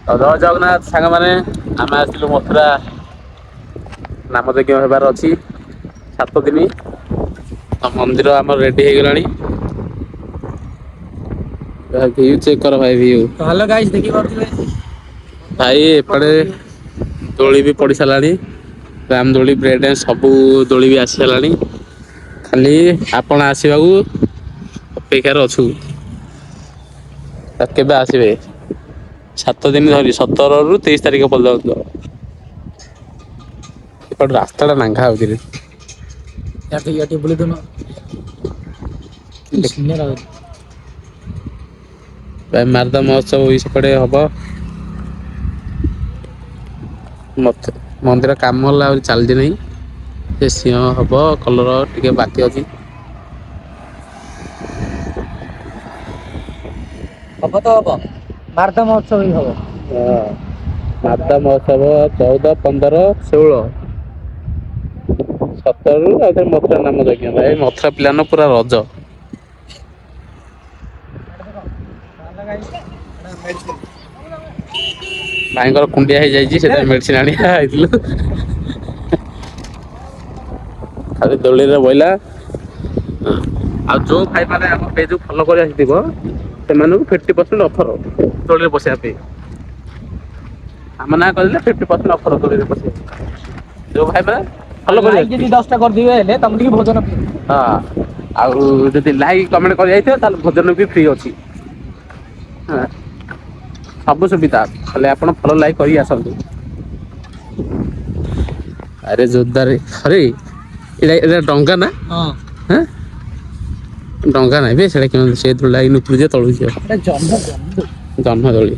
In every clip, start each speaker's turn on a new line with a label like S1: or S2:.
S1: ଜୟ ଜଗନ୍ନାଥ ସାଙ୍ଗମାନେ, ଆମେ ଆସିଲୁ ମଥୁରା। ନାମଯଜ୍ଞ ହେବାର ଅଛି 7 ଦିନ। ତ ମନ୍ଦିର ଆମର ରେଡି ହେଇଗଲାଣି। ଭିଉ ଚେକ୍ କର ଭାଇ, ଭିଉ।
S2: ତ ହ୍ୟାଲୋ ଗାଇସ୍, ଦେଖିପାରୁଥିବେ।
S1: ଭାଇ, ଏପଟେ ଦୋଳି ବି ପଡି ସାରିଲାଣି। ରାମ ଦୋଳି, ବ୍ରେକ୍ ଡ୍ୟାନ୍ସ, ସବୁ ଦୋଳି ବି ଆସି ସାରିଲାଣି। ଖାଲି ଆପଣ ଆସିବାକୁ ଅପେକ୍ଷାରେ ଅଛୁ। ତ କେବେ ଆସିବେ? 7 ଦିନ ଧରି, 17ରୁ 23 ତାରିଖ ପର୍ଯ୍ୟନ୍ତ। ଏପଟେ ରାସ୍ତାଟା ନାଙ୍ଘା ହଉଛି ରେ।
S2: ୟାର ଟିକେ ବୁଲି ଦଉନ ସିନିୟର।
S1: ଭାଇ, ମାରଦା ମହୋତ୍ସବ ବି ସେପଟେ ହବ। ମତେ ମନ୍ଦିର କାମ ହେଲା ଆହୁରି ଚାଲିଛି ନାହିଁ। ସେ ସିଂହ ହବ, କଲର ଟିକେ ବାକି ଅଛି।
S2: ହବ ତ ହବ, ମାରଦା ମହୋତ୍ସବ ବି ହବ।
S1: ମାରଦା ମହୋତ୍ସବ 14, 15, 16, 17ରୁ ଆଉ ଥରେ ମଥୁରା ନାମ ଯଜ୍ଞ। ଭାଇ, ମଥୁରା ପିଲାନ ପୁରା ରଜ।
S2: ମେଡିସିନ।
S1: ଭାଇଙ୍କର କୁଣ୍ଡିଆ ହେଇଯାଇଛି, ସେଥିପାଇଁ ମେଡିସିନ ଆଣି ଆଇଥିଲୁ। ଖାଲି ଦୋଳିରେ ବଇଲା। ଆଉ ଯୋଉ ଭାଇ ମାନେ ଆମ ପେଜକୁ ଫଲୋ କରି ଆସିଥିବ, ସେମାନଙ୍କୁ 50% ଅଫର ଦୋଳିରେ ବସିବା ପାଇଁ। ଆମ ନାଁ କହିଲେ 50% ଅଫର ଦୋଳିରେ ବସିବା ପାଇଁ, ଯୋଉ ଭାଇ ମାନେ ଫଲୋ କରି
S2: ଲାଇକ୍ ଯଦି
S1: ଆସିଥିବେ।
S2: 10ଟା କରିଦିବେ ହେଲେ ତମେ ଟିକେ ଭୋଜନ ଫ୍ରି।
S1: ହଁ, ଆଉ ଯଦି ଲାଇକ୍ କମେଣ୍ଟ କରି ଯାଇଥିବ, ତାହେଲେ ଭୋଜନ ବି ଫ୍ରି ଅଛି। ହଁ, ସବୁ ସୁବିଧା। ଖାଲି ଆପଣ ଫଲୋ ଲାଇକ୍ କରିକି ଆସନ୍ତୁ। ଆରେ ଜୋରଦାର, ଆରେ ଏଇଟା ଡଙ୍ଗା ନା?
S2: ହଁ।
S1: ହଁ, ଡଙ୍ଗା ନାହିଁ ବେ ସେଟା। କେମିତି ସେ ଲାଇନ୍ ଉପରୁ ଯିବ, ତଳକୁ ଯିବ?
S2: ଏଟା ଜହ୍ନ ଜହ୍ନ।
S1: ଜହ୍ନ ଦୋଳି।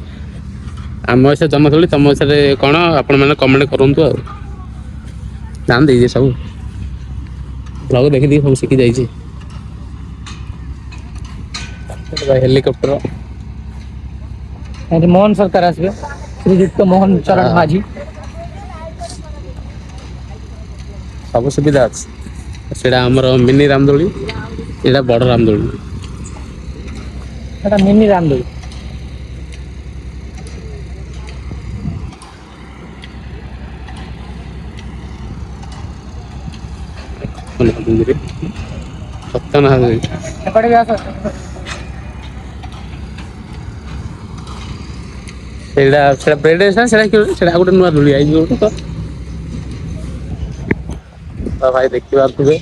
S1: ଆମ ହିସାବରେ ଜହ୍ନ ଦୋଳି, ତମ ହିସାବରେ କ'ଣ, ଆପଣମାନେ କମେଣ୍ଟ କରନ୍ତୁ। ଆଉ ଜାଣି ଦେଇଛି ସବୁ, ବ୍ଲଗ ଦେଖିଦେଖି ସବୁ ଶିଖି ଯାଇଛି। ହେଲିକପ୍ଟର।
S2: ଏଠି ମୋହନ ସରକାର ଆସିବେ, ଶ୍ରୀଯୁକ୍ତ ମୋହନ ଚରଣ ମାଝୀ।
S1: ସବୁ ସୁବିଧା ଅଛି। ସେଇଟା ଆମର ମିନି ରାମଦୋଳି, ଏଇଟା ବଡ଼ ରାମଦୋଳି।
S2: ସେଟା ମିନି ରାମଦୋଳି।
S1: ଖତରନାକ ଦୋଳି।
S2: ଏପଟେ ବି ଆସ।
S1: ସେଇଟା ବ୍ରେକ୍ ଡ୍ୟାନ୍ସ ନା ସେଇଟା ସେଇଟା ଆଉ ଗୋଟେ ନୂଆ ଦୋଳି ଆଇଛି ଗୋଟେ। ତ ଭାଇ, ଦେଖିପାରୁଥିବେ,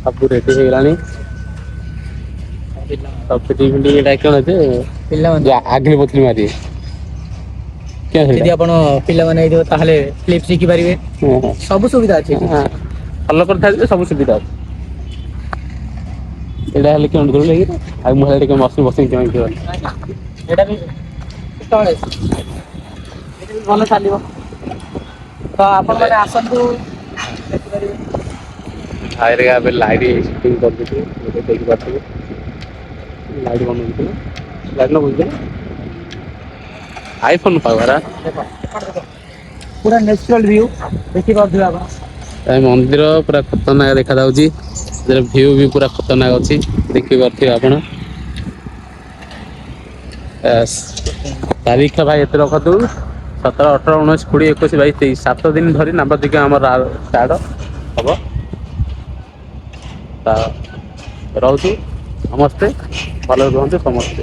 S1: ସବୁ ରେଡି ହେଇଗଲାଣି। ସବୁ ଫିଟିଂ ଫିଟିଂ। ଏଇଟା କଣ ଅଛି?
S2: ପିଲାମାନେ
S1: ଆଗରେ ପୋଥଲି ମାରିବେ କେଁ ସେଇଟା?
S2: ଯଦି ଆପଣ ପିଲାମାନେ ହେଇଥିବ, ତାହେଲେ ଫ୍ଲିପ୍ ଶିଖିପାରିବେ। ସବୁ ସୁବିଧା ଅଛି ଏଠି।
S1: ହଁ, ଭଲ କରିଥାଏ, ସବୁ ସୁବିଧା ଅଛି। ଏଇଟା ହେଲେ କେଉଁଠି ଦୋଳି ଲାଗି? ଆଉ ମୁଁ ହେଲେ ଟିକେ ବସି ବସି କେମିତି?
S2: ଏଇଟା ବି ତଳେ, ଏଇଟା ବି ଭଲ ଚାଲିବ। ତ ଆପଣମାନେ ଆସନ୍ତୁ, ଦେଖିପାରିବେ।
S1: ଭାଇରେ, ଏବେ ଲାଇଟ୍ ସେଟିଂ କରିଦେଇଛୁ, ଏବେ ଦେଖିପାରୁଥିବେ। ଲାଇଟ୍ ବନଉଥିଲେ, ଲାଇଟ୍ ଲଗାଉଥିଲେ। IPhone power.
S2: ଦେଖ, ଏପଟେ ଦେଖ, ପୁରା ନ୍ୟାଚୁରାଲ ଭିଉ ଦେଖିପାରୁଥିବେ ଆପଣ।
S1: ଏ ମନ୍ଦିର ପୁରା ଖତରନାକ ଦେଖାଯାଉଛି। ସେଥିରେ ଭିଉ ବି ପୁରା ଖତରନାକ ଅଛି, ଦେଖିପାରୁଥିବେ ଆପଣ। ବାସ୍, ତାରିଖ ଭାଇ ଏତେ ରଖନ୍ତୁ, 17, 18, 19, 20, 21, 22, 23, 7 ଦିନ ଧରି ନାମଯଜ୍ଞ ଆମର ଷ୍ଟାର୍ଟ ହବ। ତ ରହୁଛି, ସମସ୍ତେ ଭଲରେ ରୁହନ୍ତୁ ସମସ୍ତେ।